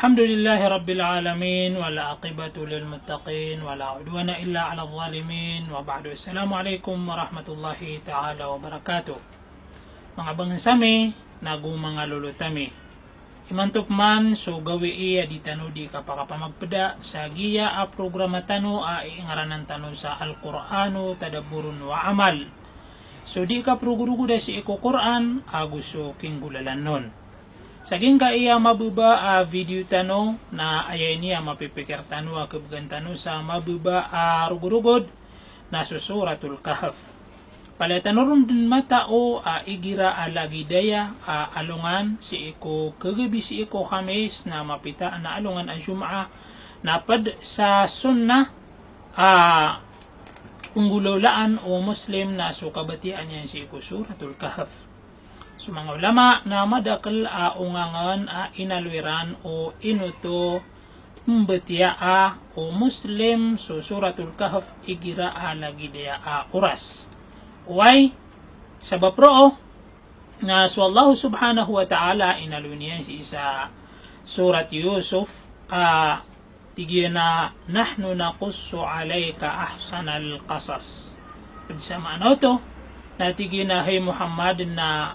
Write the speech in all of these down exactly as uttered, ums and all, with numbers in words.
Alhamdulillahi Rabbil Alamin, wal aqibatu lil muttaqin, wala udwana illa ala zalimin, wa ba'du. Assalamu alaikum warahmatullahi ta'ala wabarakatuh. Manga bangsa mi, nago manga lolot ami. Imanto pman so gawii a di tano di kapakapamagpda sa giya a programa tano a iingaranan tano sa Al-Qur'anu Tadabburun wa Amal. So di kaprogorogod a sii ko Qur'an ago so kinggolalan on. Sa giyangkaya mababa a video tano na aya ini a mapipikir tano a kebgan tano sa mababa a rogorogod na so Suratul Kahf. Palaya tano ron den matao a igira a lagid aya a alongan sii ko kagabi sii ko Khamis na mapita na alongan a Jum'ah na ped sa sunnah a penggolawlaan o Muslim na so kabatiyaan iyan sii ko Suratul Kahf. So manga ulama na madakel a ongangen a inaloy ran o ino oto mbatiyaa o Muslim so Suratul Kahf igira a lagid aya a oras. Oway, sabap roo na so Allah subhanahu wa ta'ala inaloy niyan sii sa Surat Yusuf a tig iyan a, "Nahnu naqussu alaika ahsanal qasas." Ped sa maana oto na tig iyan a, hay Muhammad, na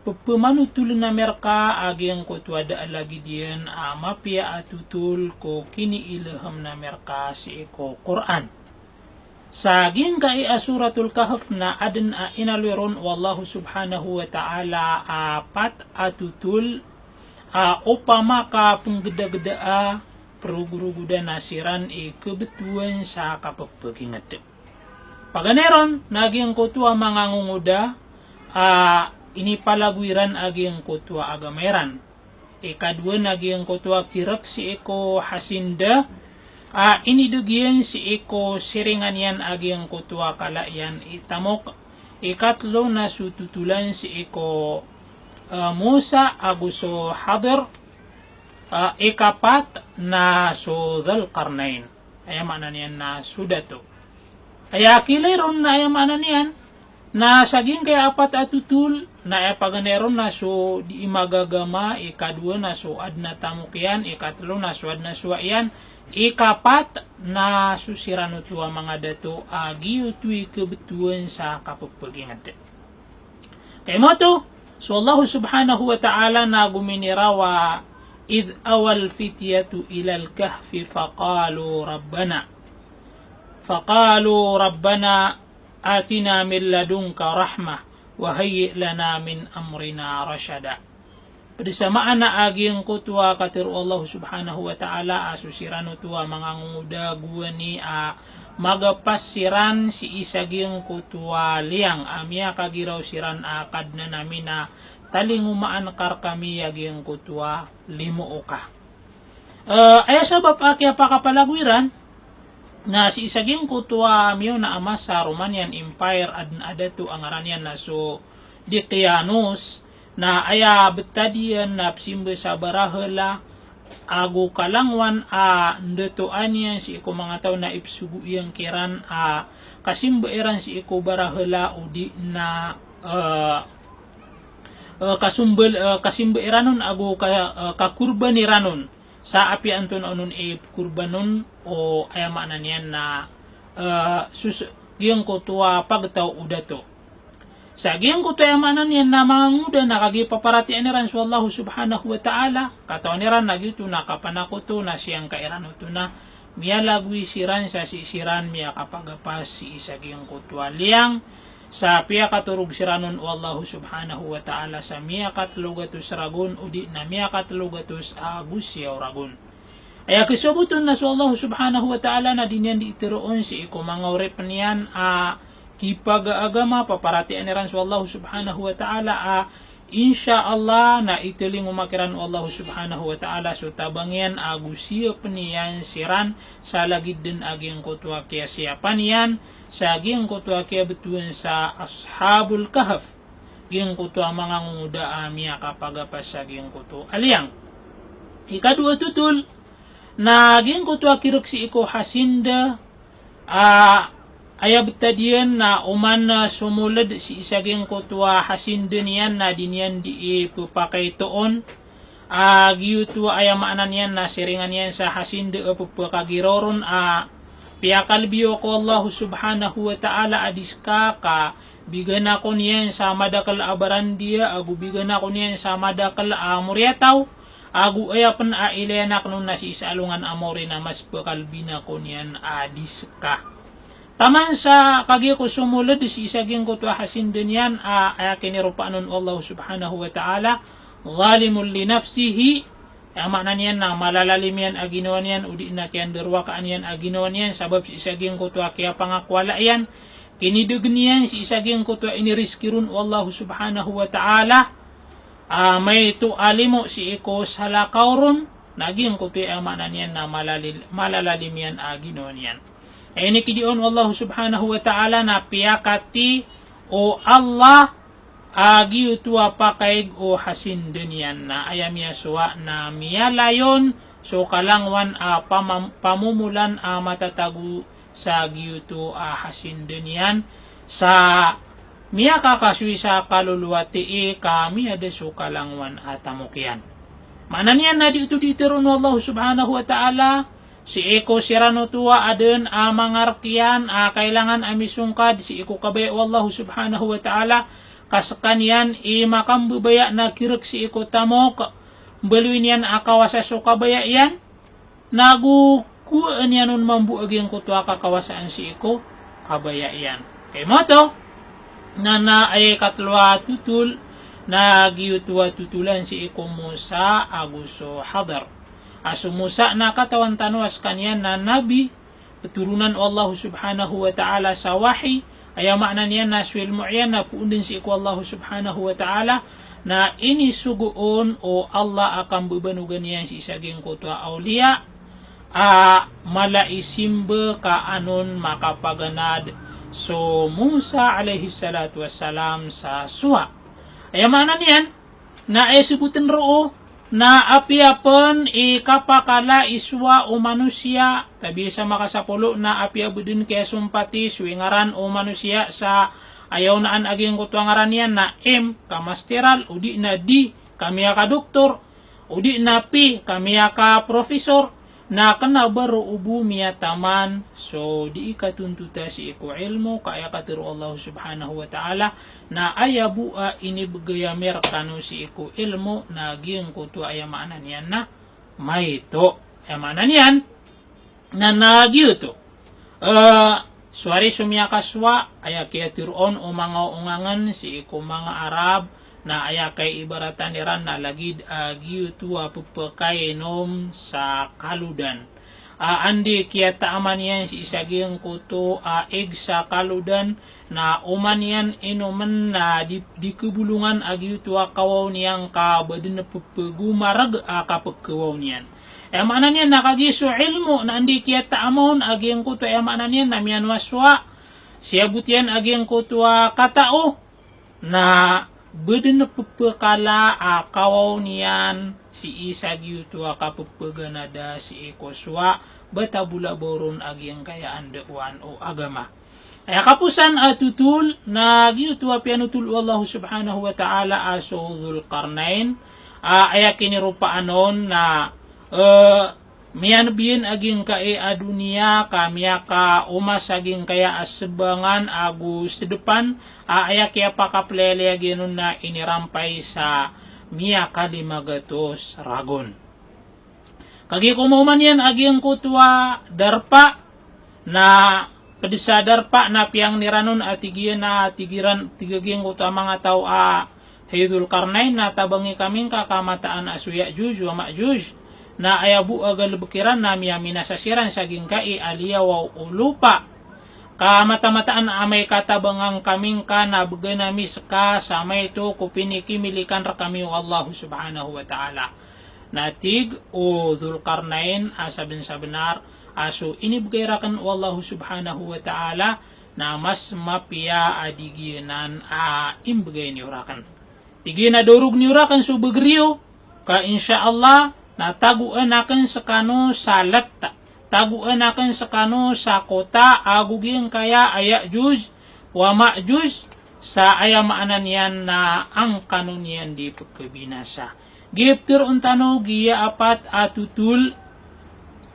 pepemanotolen ami reka a giyangkoto a da a lagid iyan a mapiya a totol ko kiniilehem ami reka sii ko Qur'an. Sa giyangkaya Suratul Kahf na aden a inaloy ron o Allah subhanahu wa ta'ala a pat a totol a opama ka penggedageda a perogorogodan a siran i kebetowan sa kapepeginged. Paganay ron na giyangkoto a manga ngongoda a inipalagoy ran a giyangkoto a agama iran. Ikadowa na giyangkoto a kirek sii ko Hasin da a inideg iyan sii ko siringan iyan a giyangkoto a kala iyan i tamok. Ikatelo na so totolan sii ko, eh, Musa ago so Hadir. Eh, ikapat na so Dhul Qarnain. Aya maana niyan na so dato. Aya kiilay ron na aya maana niyan na sa giyangkaya apat a totol na aya paganay ron na so di imagagama, ikadowa na so aden a tamok iyan, ikatelo na so aden a sowa iyan, ikapat na so siran oto a manga dato a giyoto i kebetowan sa kapepeginged. Kay mato, so Allah subhanahu wa ta'ala na gominiraw a, "Idh awal fityatu ilal kahfi faqalu rabbana." Faqalu rabbana atina min ladunka rahmah wa hayyi' lana min amrina rashada. Ped sa maana a giyangkoto a katero o Allah subhanahu wa ta'ala a so siran oto a manga ngongoda gowani a magapas siran sii sa giyangkoto a liyang a miyakagiraw siran a Kadnan ami na talingomaan ka rekami a giyangkoto a limo oka. Eh, aya sabap a kiyapakapalagoy ran na sii sa giyangkoto a miyaona a masa Romanian Empire, aden a dato a ngaran iyan na so Diqyanus, na aya betad iyan na pesimba sa barahala ago kalangowan a ndatoan iyan sii ko manga taw na ipesogo iyan kiran a kasimba iran sii ko barahala odi na, eh, eh, kasumbal, eh, kasimba iran on ago ka, eh, kakorban iran on. Sa apiya antonaa onon i korban on o aya maana niyan na, eh, sos giyangkoto a pagtaw o dato. Sa giyangkoto aya maana niyan na manga ngongoda na kagiya paparatiyayaan iran so Allah subhanahu wa ta'ala, katawan iran na giyoto na kapanakoto na siyangka iran oto na miyalagoy siran sa sii siran miyakapagapas sii sa giyangkoto a liyang, sa piyakatorog siran on o Allah subhanahu wa ta'ala sa miyakatelo gatos ragon odi na miyakatelo gatos ago siyaw ragon. Aya kisoboton na so Allah subhanahu wa ta'ala na di niyan di teroon sii ko manga oripen iyan a kipagaagama, paparatiyayaan iran so Allah subhanahu wa ta'ala a insha Allah na italingoma kiran o Allah subhanahu wa ta'ala so tabang iyan ago siyapen iyan siran sa lagid den a giyangkoto a kiyasiyapan iyan sa giyangkoto a kiyabetowan sa Ashabul Kahf. Giyangkoto a manga ngongoda a miyakapagapas sa giyangkoto a liyang. Ikadowa totol na giyangkoto a kirek sii ko Hasin da a aya betad iyan na oman, ah, somoled sii sa giyangkoto a Hasin da niyan na di niyan di ipepakaito on A giyoto aya maana niyan na siringan iyan sa hasinda a pepakagiraw ron a piyakalbi o ko Allah subhanahu wa ta'ala a di seka ka bigan ako niyan sa madakel a barandiya, ago bigan ako niyan sa madakel a moriyataw, ago aya pen a ilayan aken on na sii sa alongan a maori na mas pekalbin ako niyan a di seka. Taman sa kagiya ko somoled sii sa giyangkoto a hasinda niyan a, aya kiniropaan on o Allah subhanahu wa ta'ala, zalimun li nafsihi, aya maana niyan na malalalim iyan a ginawa niyan, odi na kiyandarwakaan iyan a ginawa niyan, sabap sii sa giyangkoto a kiyapangakowala iyan, kinidegen iyan sii sa giyangkoto a inirizki ron o Allah subhanahu wa ta'ala, a maito a limo sii ko salakaw ron, na giyangkoto aya maana niyan na malalil-, malalalim iyan a ginawa niyan. Inikidiya on o Allah subhanahu wa ta'ala na piyakati o Allah a giyoto a pakaig o hasinda niyan na aya miyasowa na miyalayon so kalangwan a pamam-, pamomolan a matatago sa giyoto a hasinda niyan sa miyakakasoy sa kalolowa tii ka miyada so kalangwan a tamok iyan. Maana niyan na di oto di teroon o Allah subhanahu wa ta'ala sii ko siran oto a aden a mangarek iyan a kailangan a misongkad sii ko kabaya o Allah subhanahu wa ta'ala, ka sekaniyan i makambebaya na kirek sii ko tamok, mbaloy niyan a kawasa so kabaya iyan, nago kowaan iyan on mambo a giyangkoto a kakawasaan sii ko kabaya iyan. Ka imanto na, na aya ikatelo a totol na giyoto a totolan sii ko Musa ago so Khidr. A so Musa na katawan tano a sekaniyan na nabi, petoronan o Allah subhanahu wa ta'ala sa wahi, aya maana niyan na so ilmo iyan na poon den sii ko Allah subhanahu wa ta'ala, na inisogo on o Allah a kambebanogan iyan sii sa giyangkoto a awliya a mala i simba ka an on makapaganad so Musa alayhis salatu wassalam sa sowa. Aya maana niyan, na aya seboten roo na apiya pen i kapakala i sowa o manosiya, tabiya sa makasapolo na apiya bo den kiyasompati so ingaran o manosiya sa aya onaan a giyangkoto a ngaran iyan na M ka masteral, odi na D ka miyakadoktor, odi na P ka miyakaprofesor, na kena ba roo bo miyataman so dii katontota sii ko ilmo ka aya katero o Allah subhanahu wa ta'ala, na aya bo a inibegay ami rekano sii ko ilmo na giyangkoto aya maana niyan na maito. Aya maana niyan na, na giyoto. Eh, sowari so miyakasowa, aya kiyatero on o manga ongangen sii ko manga Arab, na aya kaiibaratan iran na lagid a giyoto a pepakainom sa kalodan. A anda i kiyataaman iyan sii sa giyangkoto a ig sa kalodan, na oman iyan inomen na di, di kebolongan a giyoto a kawaw niyan ka ba den pepegomareg a kapekewaw niyan. Aya maana niyan na kagiya so ilmo na anda i kiyataaman a giyangkoto, aya maana niyan na miyanowasowa, siyabot iyan a giyangkoto a katao, na ba den pepekala a kawaw niyan sii sa giyoto a kapepeganada sii ko sowa, ba tabola ba oron a giyangkaya a ndawaan o agama. Aya kaposan a totol na giyoto a piyanotol o Allah subhanahu wa ta'ala a so Dhul Qarnayn, a aya kiniropaan on na, eh, miyanbiyen a giyangkai a doniya ka miyakaoma sa giyangkaya a sebangan ago sedepan, a aya kiyapakaplayalaya giyanan na inirampay sa miyakalima gatos ragon. Kagiya ko maoma niyan a giyangkoto a darpa, na ped sa darpa na piyangni ran on a tig iyan a tig iran, tig a giyangkoto a manga taw a, "Hay Dhul Qarnayn, na tabangi kami ngka ka mataan a so Ya'juj wa Ma'juj na aya bo a galebek iran na miyaminasa siran sa giyangkai a liyawaw o lopa. Ka matamataan a amay ka tabangan kami ngka na began ami seka sa maito ko pinikimilikan rekami o Allah subhanahu wa ta'ala." Na tig o Dhul Qarnayn a sabensabenar a so inibegay raken o Allah subhanahu wa ta'ala na mas mapiya a di giyanan a imbegay niyo raken. Tig iyan a dorog niyo raken so beger iyo, ka insha Allah na tagoan aken sekano sa let, tagoan aken sekano sa kota ago giyangkaya a Ya'juj wa Ma'juj, sa aya maana niyan na angkano niyan di pekebinasa. Giya ptharoon tano giya apat a totol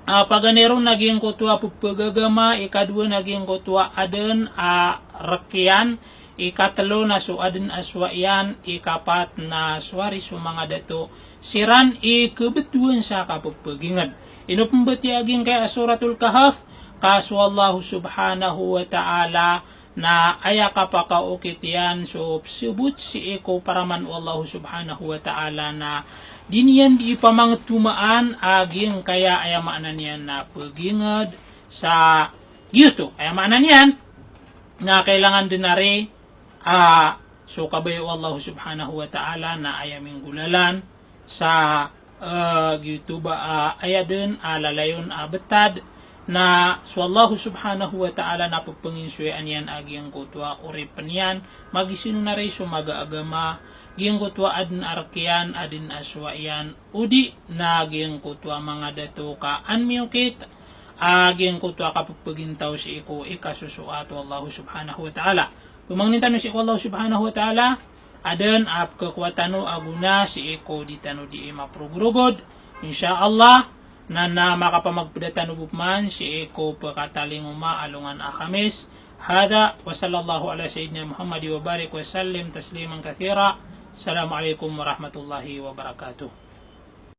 a paganay ron a giyangkoto a pphagagama, ikadowa na giyangkoto a aden a rk iyan, ikatlo na so aden a sowa iyan, ikapat na sowari so manga dato siran i khabtowan sa kapphaginged. Ino pmbatiya a giyangkaya a Suratul Kahf, ka so Allah Subhanahu wa Ta'ala na aya kapakaokit iyan so psbot sii ko paraman o Allah Subhanahu wa Ta'ala na di niyan di ipamangtomaan a giyangkaya, aya maana niyan na paginged sa giyoto. Aya maana niyan na kailangan den ari a so kabaya o Allah Subhanahu wa Ta'ala na aya minggolalan sa, eh, giyoto ba, ah, aya den a lalayon a btad, na so Allah Subhanahu wa Ta'ala na pphanginsoyaan iyan a giyangkoto a oripn iyan, magisinonari so maga a agama, giyangkoto a aden a rk iyan, aden a sowa iyan, odi na giyangkoto a manga dato ka an miyokit a giyangkoto a kapphagintawon sii ko ikasosoat o Allah Subhanahu wa Ta'ala. Pmangnin tano sii ko Allah Subhanahu wa Ta'ala, aden a pkhakowa tano a gona sii ko di tano di maprogrogod. Insha Allah, na, na makapamagpda tano bo pman sii ko pkatalingoma a alongan a Khamis. Hadha, wa sallallahu ala sayyidina Muhammad wa barik wa sallim tasliman kathira. Assalamu alaikum warahmatullahi wabarakatuh.